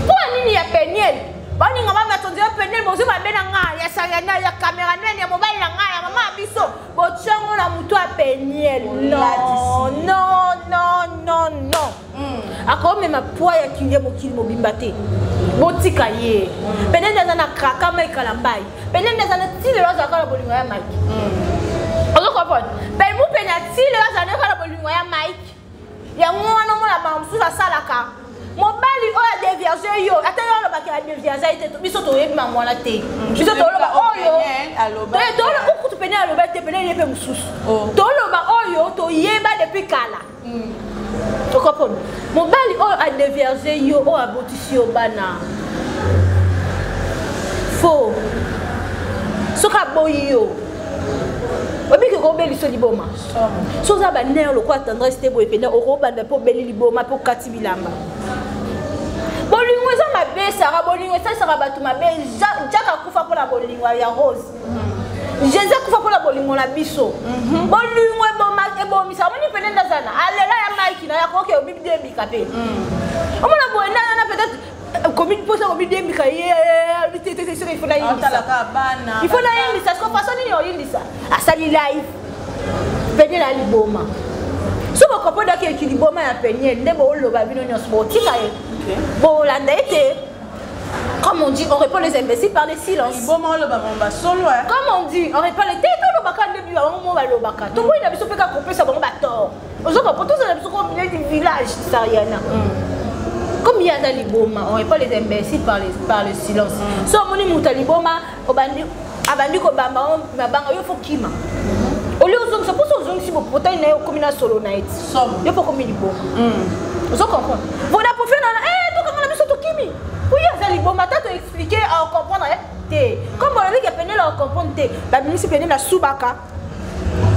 mpo nini ya Peniel baninga bamatonzi ya Peniel bozwi mabe na nga ya Sariana, ya cameraman, ya mobali na nga, ya mama ya biso, botiango na motu ya Peniel? Non, non, non, non, non. Akomema poids ya ya mokili mobimba te. Botika ye. Pene nde aza na kraka maikala mbai, pene nde aza na ti lelo azalaka na bolingo ya Mike. Ozo comprendre? Pe mupene ti lelo azalaka na bolingo ya Mike. Yango wana omona bango mosusu asalaka. Mobali oyo adévierge yo, ata yo alobaki adévierge ye te, biso toyebi mambo wana te. Biso toloba oyo okutu pene aloba te, pene ye mpe mosusu. Toloba oyo toyeba depuis kala. Okopona mobali oyo adévierge yo, oyo abotisi yo bana, fo soki aboyi yo, obiki kobeliso liboma. So oza banerfs lokola Tendresse te boye, pene okobanda mpe obeli liboma mpe okati bilamba. Bolingo eza mabe, Sara. Bolingo esalisaka bato mabe. Jack akufa mpona bolingo ya Rose. Jésus akufa mpona bolingo na biso. Bolingo ebomisa. Omoni pene nde aza na alela ya Mike na ya koke omibidembika mpe omona boye nana peut-être komi mposa komidembika ye soki il faut nayindisa, il faut nayindisa. Siko façon nini oyindisa? Asali live, pene na liboma. So bokopodaki eki liboma ya Peniel nde booloba bino nyonso botika ye, bolanda ye te. Comme on dit, on répond les imbéciles par le silence. Comme on dit, on répond les têtes, olobaka nde bango mo balobaka. Toboyi na biso mpe kaka kopesa bango batort. Ozoka po tozala biso comme milieu du village, Sariana. Comme ye aza liboma, on répond les imbéciles par le silence. So omoni moto ya liboma obandi abandi kobamba mabanga, yo faut kima. Olie ozongisa mposo, ozongisi bopotali na ye, okomi na solo na ye ti yo mpo okomi liboma. Ozo comprendre? Voda profe nana tokanga na biso tokimi po ye aza liboma. Ata toexpliquer, acomprendre te. Comme bolobi ke Peniel acomprendre te, babimisi pene na subaka.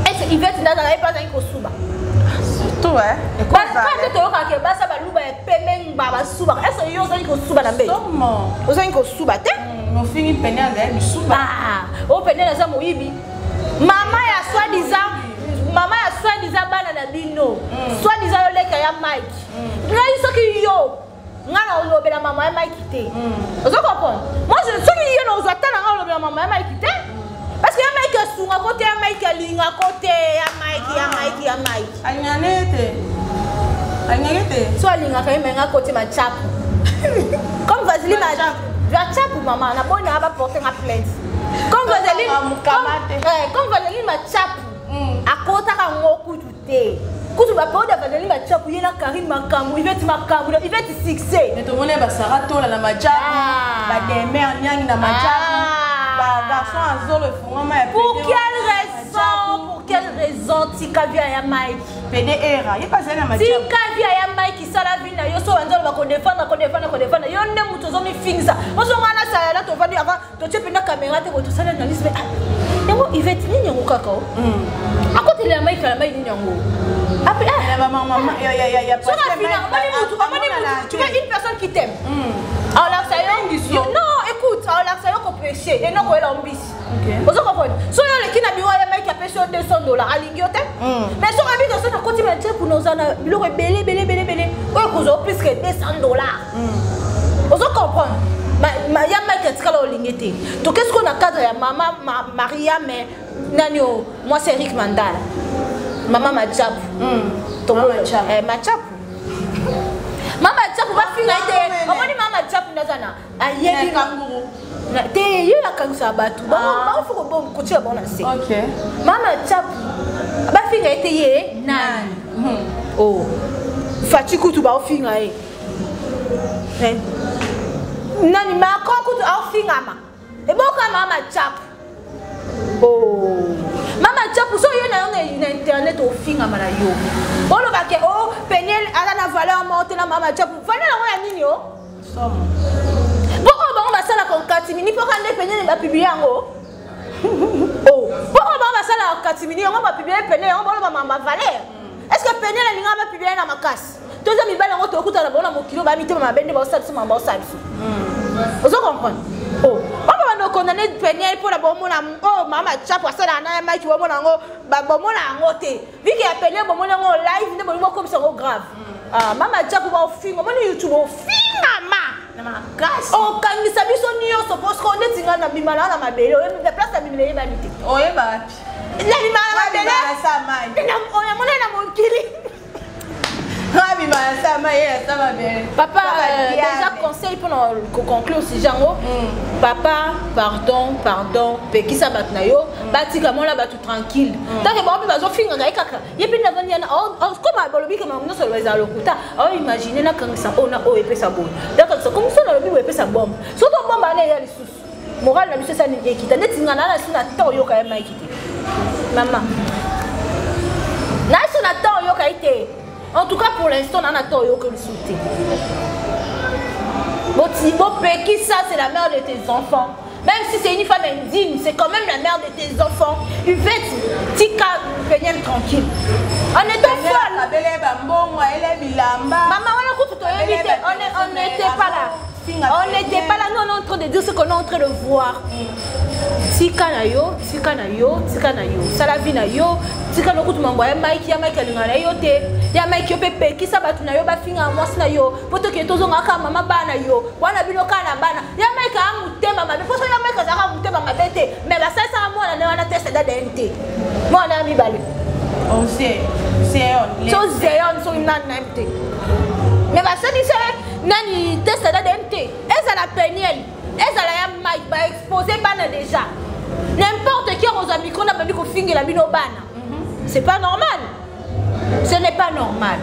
Ese Ivete nde azala ye mpe azalaki kosuba? Surtout nde toyokaka ke basa baluba ya pembe ngba basubaka. Ese yo ozalaki kosuba na mbe? Ozalaki kosuba te. Ofingi pene azali bisuba. Oyo pene aza moyibi, mama ya soi-disant, mama ya soi-disant bana na bino, soi-disant yo leka ya Mike. Ngai soki yo, ngai na olobela mama ya Mike te. Ozo comprendre? Moi, soki yo na ozwa ta na ngai olobela mama ya Mike te, parce que ya Mike asungako te, ya Mike alingako te, ya Mike, ya Mike, ya Mike. Alingane te, alingaki te. So alingaka ye, menga kote machapu comme Vaseline machapu. Mama naboni nanga baporte nga plainte comme Vaseline, comme Vaseline machapu. Akotaka ngo kutu te, kutu baperiode ya Vaseline machapu, ye na Karine makambo, Iveti makambo, Iveti succès. Tomoni basara tola na majabu, bademer nyangi na majabu, bagarçon azolo efungwama ya. Pour quelle raison? Pour quelle raison? Tika vie ya Mike. Pede era ye bazali na majabu. Tika vie ya Mike, sala vie na yo. So banza loba kodefendre, kodefendre, kodefendre, yo nde moto ozomifingisa. Ozonga na sala tovandi avant totie mpenza caméra te, boye tosala analyse. Me yango Ivete nini yango kaka o akotelela Mike na Mike nini yango? Tu vois une personne qui t'aime, aolakisa yo, non, écoute, aolakisa yo kopêche eno koyela mbisi. Ozo comprendre? So yo oleki na biro ya Mike, apesi yo 200 dollars, alingi yo te. Mais soki abi toso nakoti na tie kuna, oza na biloko ebele ebele ebele ebele oyo kozwa plus que 200 dollars. Ozo comprendre? Ya Mike atikala olingi te. Toke sikoyo na cadre ya mama Maria, mais nani o mwasi Eric Mandala, mama Machapu. Machapu, mama Machapu, bafinga ete omoni mama Machapu nde aza na ayebi te, ye akangisaka bato bango, fo kotia bango na se. Mama Chapu bafinga ete ye nani? O Faci kutu baofinga ye. Eh. Nani Macron kutu aofingama eboka mama chapu. Oh. Mama chapu so yo na yo na internet ofingama na yo. Oloba ke oh Peniel ala na valeur morte na mama chapu. Valeur yango ya nini oh? Somo. Bon oyo bango basalaka okatimini mpo kaka nde Peniel bapublie yango. Oh, mpo oyo bango basalaka okatimini yango bapublie Peniel yango boloba mama valeur. Est-ce que Peniel alingaka bapublie na makasi? Toza mibali yango tokutana bango na mokili oyo baya mitema mabe nde baosala biso mama baosala biso. Ozo comprendre? Oh, oyo bando condamné Peniel mpo na bomona oyo mama Chapo asalaka na ya Mike bomona yango bomona yango te. Vu que ya Peniel bomoni yango live nde bolingi bokomisa yango grave. Ah, mama Chapo baofinga omoni YouTube ofingama na makasi. Okangisa biso nyonso parce que neti ngai nabima na mabele oyebi place na bimela eyebani te. Oyeba wapi? Nabima na mabele. Namoni na mokili. Papa, déjà conseil pour conclure si jango. Papa, pardon, pardon, pekisa bato na yo, batika mona bato tranquille. Tant que bango bazo finga ngai kaka, ye pe navandi yana, comme balobi ke mamu nyonso eza lokuta, oh imaginer na kangisa oyo na oyo epesa boye. Donc comme ça nalobi boye epesa bombe. Soki bombe wana eya lisusu. Moral na biso esali ekita neti nga na na na temps oyoka ya Mike te. Mama. Na so na temps oyoka ye te. En tout cas pour l'instant na na temps oyoka lisusu te. Boti bopekisa, c'est la mère de tes enfants. Même si c'est une femme indigne, c'est quand même la mère de tes enfants. Yvette, tika Peniel tranquille. En étant folle. Maman, on n'était pas là. On n'était pas là, nous on est en train de dire ce qu'on est en train de voir. Tika na yo, tika na yo, tika na yo. Sala vie na yo, tika no kutu mambo ya Mike, ya Mike alinga na yo te. Ya Mike yo pe pekisa batu na yo bafinga mwasi na yo. Poto ke tozonga kaka mama bana yo. Wana bino kaka na bana. Ya Mike a mutema mabe. Poso ya Mike azaka mutema mabe te. Mais basalisaka mwana na wana test d'ADN te. Mwana ya mibale. Oh, c'est Zéon. So Zéon so nani na te. Mais basalisa nani test d'ADN te. Ezala Peniel, ezala ya Mike ba exposer bana déjà. N'importe qui akozwa micro na bandi kofingela bino bana. C'est pas normal. Ce n'est pas normal.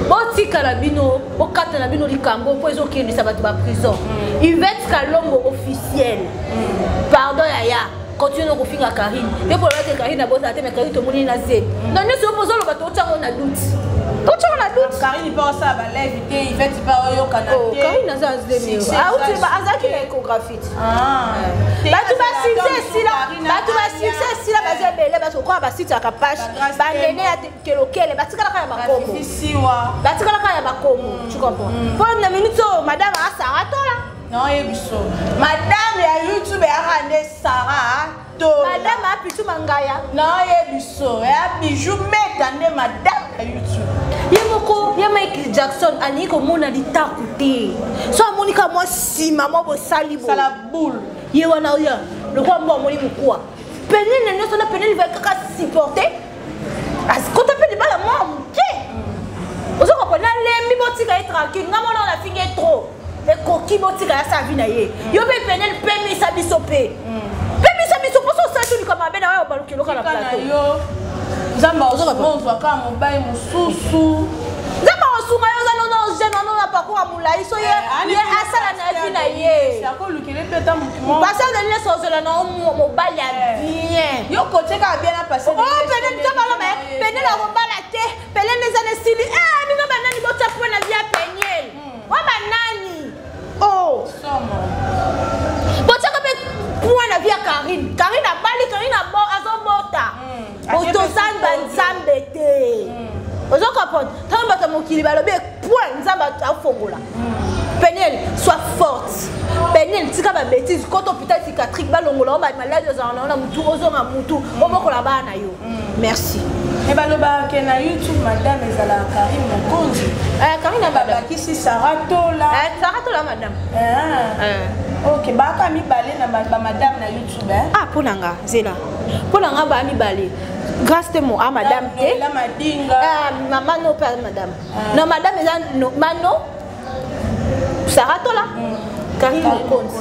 Botikala bino, bokatana bino likambo po ezokendisa bato ba prison. Yvette Kalombo officiel. Pardon yaya. Continue kofinga Karine. Yo po lobaki Karine abotaka te, mais Karine tomoni na zemi. Non, nyonso yo mpo ozoloba totyango na doute. Totyango na doute. Karine mpe osala ba live te, Yvette mpe oyokana te. Karine aza na zemi. Azalaki na échographie. Bato ba succès esila, bato ba succès esila baza ebele, bato kokola basitaka page, banene ya kelokele, batikalaka ya bakombo. Batikalaka ya bakombo, tu comprends? Mpo na minute oyo madame asara tola. Non, yebiso. Madame ya YouTube eyaka nde Sarah Tola. Madame apitu mangaya. Non, yebiso. Ya bijou meta nde madame ya YouTube. Ye moko ya Michael Jackson alingi komona litaku te. So amoni ka mwa nsima mwa bosali bo. Sala boule. Ye wana oyo lokola mbwa amoni mokuwa. Penene nyonso na penene va kaka supporter. Asikota mpe libala mwa moke. Ozo comprendre nalembi botika ye tranquille. Nga mona na finge trop. Ekoki botika ya sa vie na ye. Yo mpe penene pemisa biso mpe. Pemisa biso mposo osali toluka mabe na oyo baluki eloka na plateau. Yo Nzambe ozwa kaka mobali mosusu. Nzambe akosunga yo oza nono jeune wana na parcours ya molai so ye asala na vie na ye. Pasteur de l'Est ozela na mobali ya bien. Yo kotie kaka bien na pasteur. Oh pene nzambe aloba pene na kobala te. Pene eza na esili. Eh bino banani botia point na vie ya Peniel. Wa banani. Oh. Somo. Botiaka mpe point na vie ya Karine. Karine abali, Karine azobota. Otosani banzambe te. Ozo comprendre? Ntango bato ya mokili balobi point nzambe afongola. Peniel, sois forte. Peniel, tika ba bêtise, kota hôpital psychiatrique balongola yo ba maladie ozala na yo na mutu, ozonga mutu, obokola bana na yo. Merci. E balobaka ke na YouTube madame ezalaka Karine Mokonzi. Karine babakisi Sarah Tola. Sarah Tola madame. Ok, baka mibale na ba madame na YouTube hein. Ah pona nga zela. Pona nga ba mibale. Grâce te mo a madame te. La madinga. Ah maman no pas madame. Non madame eza no mano. Sarah Tola. Karine Mokonzi.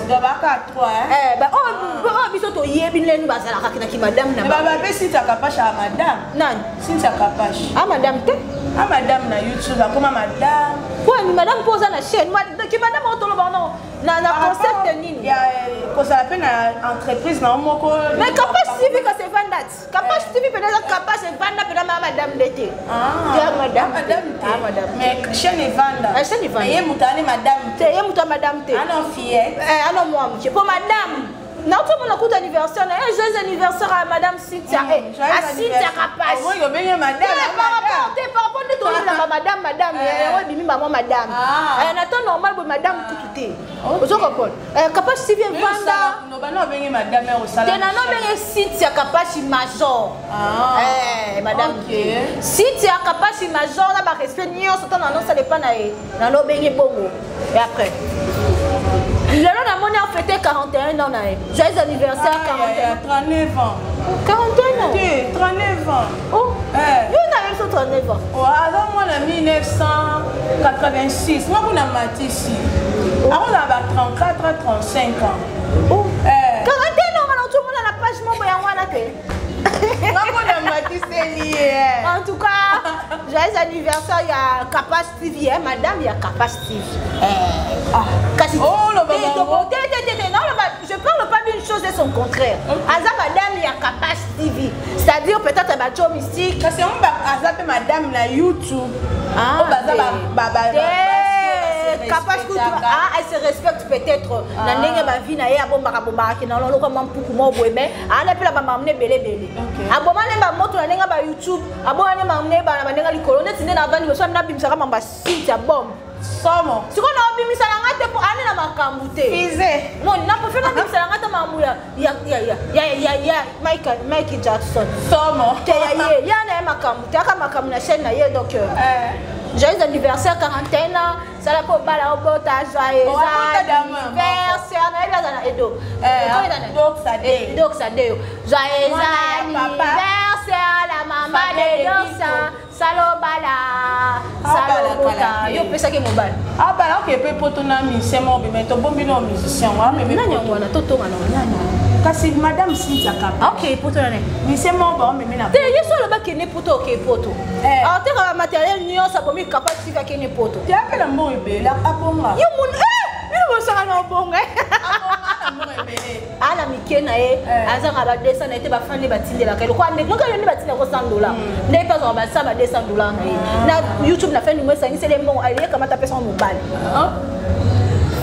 Oyo biso toyebi ndeni bazalaka na kimadame na bape Cynthia Kapash a madame. Nani? Cynthia Kapash. A madame te. A madame na YouTube akoma madame. Po ni madame po oza na chaîne. Ki madame oyo toloba wana na concept nini? Ya kozala mpe na entreprise na yo moko. Mais Kapash TV kasi evanda ti. Kapash TV mpenza eza Kapash evanda mpenza ma madame nde te. Ah, madame. Madame te. Ah, madame. Mais chaîne evanda. Ah, chaîne evanda. Mais ye moto ane madame. Te, ye moto ya madame te. Ana fillette. Ana mwa moke po madame nautomona kuta anniversaire na ye, joyeux anniversaire à madame Cynthia, a Cynthia Kapash. Oyo obenge madame. Par rapport te, par rapport nde toyelaka madame, madame yango ebimi bamwa madame na temps normal boye, madame kutu te. Ozo comprendre? Kapash TV evanda. Bana obenge madame ya kosala. Te, nano obenge Cynthia Kapashi major, madame Cynthia Kapashi major na barespect nyonso. Ntango nanosala epa na ye, nano obenge bongo. Et après lelo namoni afêter 41 ans na ye, joyeux anniversaire 41. 39 ans. 41 ans. Te, 39 ans. Oh, yo na biso 39 ans. Aza mwana 1986, moko na matisi akozala ba 34 35 ans. Oh. 41 ans, nga naomona na page moko yango wana te. Moko na matiseli ye. En tout cas, joyeux anniversaire ya Kapash TV, eh, madame ya Kapash TV. Ah. Kasi Oh, loba te, bango. te te te te, non, loba, je parle pas d'une chose et son contraire. Aza madame ya Kapash TV, c'est-à-dire peut-être bajo mystique. Kasi yango aza mpe madame na YouTube. Ah, oyo baza te. Te, Kapash kutu, ah, elle se respecte peut-être na ndenge bavi na ye, abombaka bombaka na loloko mwa mpuku moko boye, mais ana mpe na bamamu ebele ebele. Aboma nde bamoto na ndenge ba YouTube, aboma nde mamu na bandenge likolo neti nde navandi boso nabimisaka mambo ya Cynthia bombe. Somo. Sikoyo na obimisa na nga te mpo ane na makambo te. Fize. Moni na préfère nabimisa na nga te makambo ya Mike Jackson. Somo. Te, ya ye ya na ye makambo te, aka makambo na chaîne na ye. Donc joyeux anniversaire 41 ans, sala mpo obala, obota, joyeux Oh, abota dama. anniversaire. Nayebi aza na edo. Doxa Deo. Doxa Deo, joyeux Mwana ya papa. anniversaire la mama Fabien de de Doxa, salobala. Abala Salobota. kala te. Yo opesaki mobali. Abala oke mpe poto na musicien moko bima, tobombi na musicien ameme. Nani yango wana totonga na nani? Kasi madame Cynthia Kapa. Ok, poto na nani? Musicien moko baomeme na Te, ye so alobaki ne poto, oke poto. Ateka bamatériel nyonso, abomi Kapash TV, akende poto. Te, ape na mbongo ebele, abonga. Yo munu bino bosaka na obonga. Abonga na mbongo ebele. Ala mike na ye. Azanga ba 200 na ye te, bafandi batindelaka ye lokola ndenge noka yo nde batindaka 100 $, nde mpe azwaka basa ba 200 $ na ye na YouTube na fin du mois, esangiseli mbongo, ayekamata, apesaka mobali.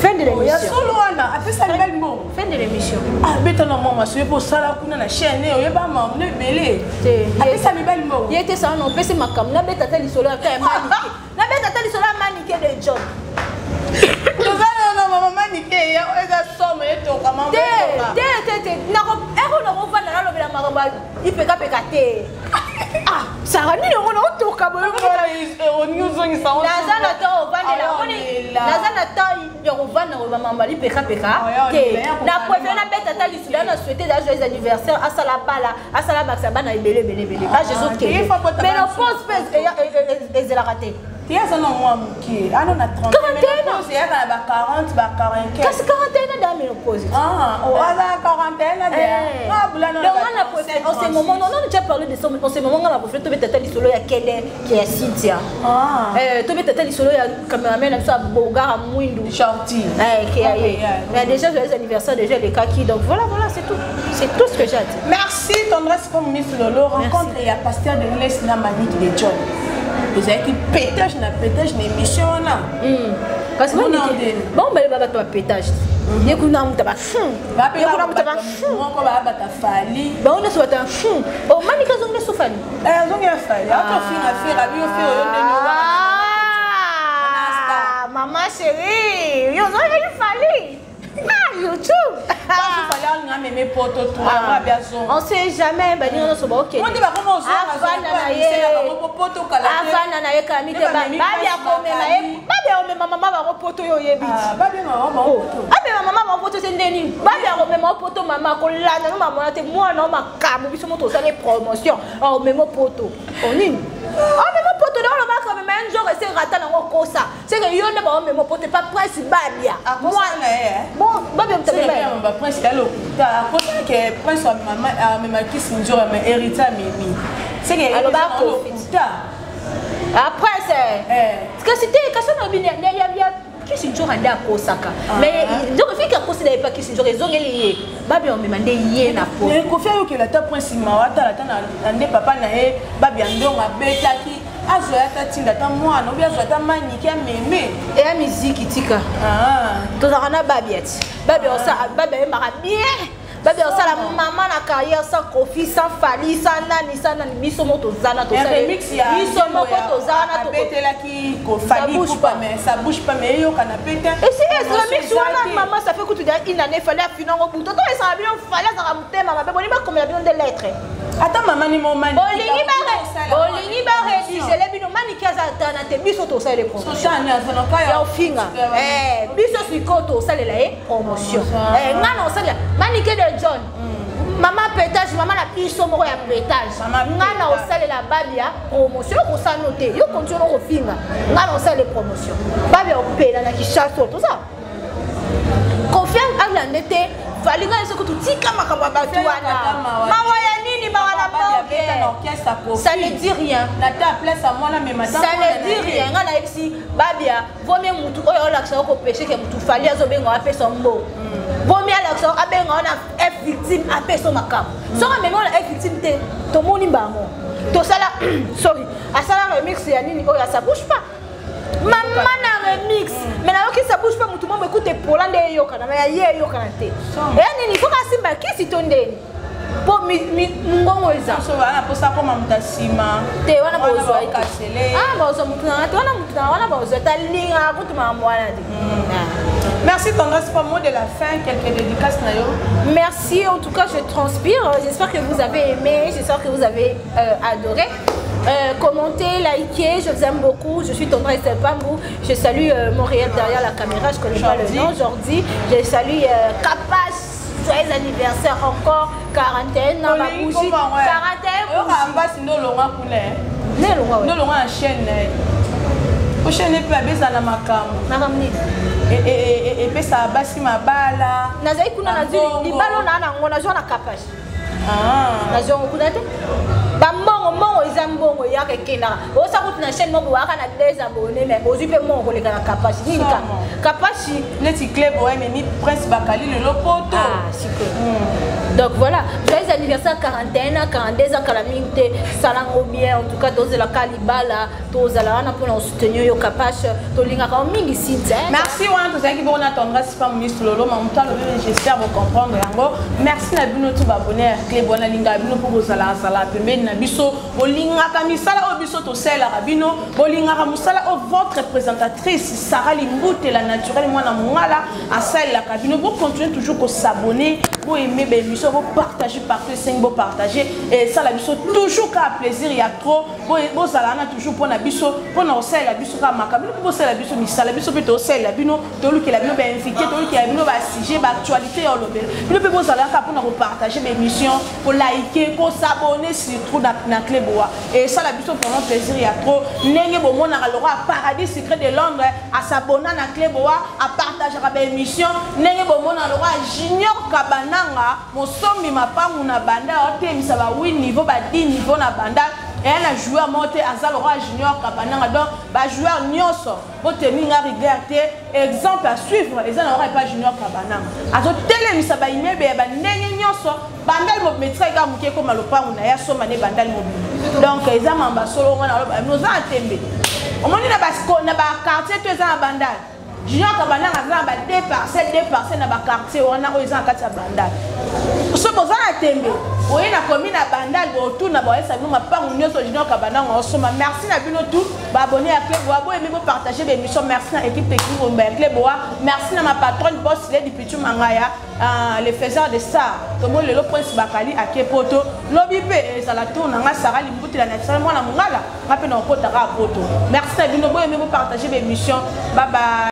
Fin de Ya l'émission. solo wana apesa mibali mbongo. Fin de l'émission. Abeta na mwa maso ye mpo osala kuna na chaîne, oyeba mamu ebele. Te. Apesa mibali mbongo. Ye te, sala na opesi makambo. Nabeta te lisolo ata ya Manike, nabeta te lisolo ya Manike de John. Toza nano mama Manike ya oyo eza somo, etoka mama. Te. Etoka. Te te te, nako eko nakovanda nalobela makambo ya ipekapeka te. Ah, Sara, nini yango naotoka boye? Oningi ozongisa. Naza na temps ovandela. Ah, Omoni, olela. naza na temps ya kovanda koloba makambo ya lipekapeka Ah, ya te. olela, ya Na kokanga. préféré nabeta ata lisolo na souhaité da joyeux anniversaire, asala bala, asala bakisa bana ebele ebele ebele, age ezokende. Il faut bota Mais bana. ménopause mpe ezelaka te. Te, aza na mwa moke, ano na 41 ans. 30, eyaka na ba 40, ba 45. Kasi 41 da ménopause. Ah, oh, aza 41 de abula. Donc, on a préféré, en ce moment, on a déjà parlé de ça, en ce moment, on a préféré tobeta ata lisolo ya Kede, qui est Cynthia. Tobeta ata lisolo ya cameraman na biso ya Bogara Mwindu. Gentil. Qui est Ok, yeah. Mais déjà, joyeux anniversaire, déjà, les kaki. Donc voilà, voilà, c'est tout. C'est tout ce que j'ai à dire. Merci Tendresse comme Miss Lolo. Rencontre ya pasteur de Les na Manique de John ezalaki pétage na pétage na émission wana. Kasi Mona bon, ndeni. bon, bale bato ba pétage. Ye kuna muta ba ye kuna muta ba moko babata Fally. Bango nyonso bato ya oh, Manika azongi nyonso Fally. Azongi ya Fally, atofinga fira biyo fira oyo ndeni. Ah, mama chérie, yo ozongi Fally. Ah, YouTube. Fally alinga meme poto to yango abi azonga. On sait jamais, baninga nyonso baokende. Monde bakoma. Avanda na ye. Poto kala. Avanda na ye kami te. Nde bamemi babia pasi komema ye. bakali. Babia komema mama bango poto, yo oyebi ti. Babia mama bango poto. Amema mama bango poto te, ndeni babia komema o poto, mama kolanda no mama te, mwana o makambo biso mo tosali promotion, omema poto onini, omema poto nde olobaka omema ye nzoko ese. erata nango kosa seke yo nde baomema po te pa prince babia bon babia moto prince ya lokuta akosaki ke prince amemaki sinzora mais héritier amemi seke aloba lokuta après kasi te kasi olobi ya kisi nzoka nde akosaka mais nzoka fiki akosi na ye pa kisi nzoka ezongeli ye babia omema nde ye na po kofi ayokela ata prince mawa atala ata na nde papa na ye babia ndongo abetaki azwa ye ata tinda ata mwana obi azwa ata maniki ameme eya miziki tika tozalaka na babia ti babia babia ayembaka bien, babia osala mama na carrière sans Kofi, sans Fally, sans nani, sans nani. Biso moko toza na biso moko toza wana tobetelaki Fally Ipupa, mais ça bouge pas, mais eyokana pe te. Esi remix wana, mama, ça fait kutu une année. Fally afinango buto to esala bino. Fally azalaka motema mabe, bolingi bakomela bino nde lettre. Ata mama ni momani. Bolingi baredigele bino. Maniki aza atana te, biso tosalele promotion ya ofinga biso. Sikoyo tosalela ye promotion. Nga na osalela Manike de John, mama pétage, mama na biso moko ya pétage. Nga na osalela babia promotion. Yo kosala no te, yo continue no kofinga. Nga na osalela promotion, babia opela na Kinshasa. Toza confiance alande te. Fally ngai soki totika makambo ya bato wana, mawa ya nini? Mawa na morgue, ça ne dit rien. Ça ne dit rien. Ngai nayebisi babia vomie mutu oyo olakisa yo kopeshe ke mutu Fally azobenga apesa mbongo. Vomie alakisa abenga wana F victime, apesa makambo. Soki amemi wana F victime te, tomoni bango tosala. Sorry, asala remix ya nini oyo, ça bouge pas, mama na remix. Mais nayoki ça bouge pas, mutu mombo ekute epola nde eyokana, mais ya ye eyokana te. Eya nini? Foka asimba kisi to ndeni mpo ngongo eza. Mposa koma moto nsima. Te, wana bozwa bazwa mutu nanga te, wana mutu nanga wana bazwa talingaka kutu makambo wana te. Merci Tendresse, pour mot de la fin, quelques dédicaces na yo. Merci, en tout cas je transpire. J'espère que vous avez aimé, j'espère que vous avez adoré. Commentez, likez, je vous aime beaucoup. Je suis Tendresse Pambou. Je salue Montréal derrière la caméra, je connais pas le nom, Jordi. Je salue Kapas. Joyeux anniversaire encore, 41 ans, ma bougie. 41 bougies. Basi ndo kuna. Ne longwa. Ndo longwa na chaîne na ye. Po chaîne mpe abezala makambo. Makambo nini? Epesaka basi mabala. Nazali kuna, nazwi libala na nango, nazwa na Kapage. Nazwi yango kuna te. Bambongo, mbongo eza mbongo, eyaka ekendaka. Osa kutu na chaîne moko boyaka na deux abonnés, mais bozwi mpe mbongo koleka na Kapashi. Nini ka Kapashi? Neti club oyo ememi Prince Bakali lelo poto. Ah, sikoyo. Donc voilà, joyeux anniversaire, 41 ans, 42 ans, kala mingi te. Salango bien. En tout cas tozelaka libala, tozala wana mpona kosoutenir yo Kapashe. Tolingaka yo mingi, Cynthia. Merci. Wana tozalaki bongo na Tendresse Femme Ministre Lolo Mamutu alobi. J'espère bocomprendre yango. Merci na bino tous baabonnés ya Clé Bona. Lingaka bino mpo bozalazala pembeni na biso, bolingaka misala oyo biso tosalelaka bino, bolingaka mosala oyo votre présentatrice Sara Limbutela naturel mwana mongala asalelaka bino. Bocontinue toujours kos'abonner, boaime baémission, bopartage partout. Esengi bopartage, esala biso toujours kaka plaisir ya trop. Bozala wana toujours mpona biso, mpona kosalela biso kaka makambo. Bino mpe bosalela biso misala, biso mpe tosalela bino, tolukela bino bainvité, tolukela bino basujet, baactualité ya olobela. Bino mpe bozala kaka mpona kopartage baémission, kolike, kos'abonner surtout na Clé Boa. Esala biso vraiment plaisir ya trop. Ndenge bomonaka lokwa Paradis Secret de Londres as'abonna na Clé Boa, apartageaka baémission, ndenge bomonaka lokwa Junior Kabananga mosombi mapangu na banda aotemisa ba 8 niveau, ba 10 niveau na banda, eya na joueur moko te aza lokwa Junior Kabananga. Donc bajoueur nyonso botemi nga rigueur te. Exemple à suivre eza na waka epa Junior Kabananga, azotelemisa baimmeuble ya bandenge nyonso. Bandali mobimba etikali kaka moke ekoma lopango na ye, asomba nde bandali mobimba. Donc eza mamba solo wana aloba oza na tembe. Omoni na baquartier to eza na Bandali, Junior Kabananga aza na ba deux parcelle, deux parcelle na baquartier wana oyo eza na kati ya Bandali. So boza na tembe, oye na komi na Bandali, botuna, boyesa bino mapango nyonso Junior Kabananga osomba. Merci na bino tous baabonnés ya Clé Boa, boyemi bopartage baémission. Merci na équipe technique ya Clé Boa. Merci na ma patronne boss Lady Pichu Mangaya, le faiseur de star. Tomoni lelo Prince Bakali ake poto, lobi mpe ezala tour na nga Sara Limbutela na tisala mwana mongala, nga mpe na okotaka poto. Merci na bino, boyemi bopartage baémission. Bye bye.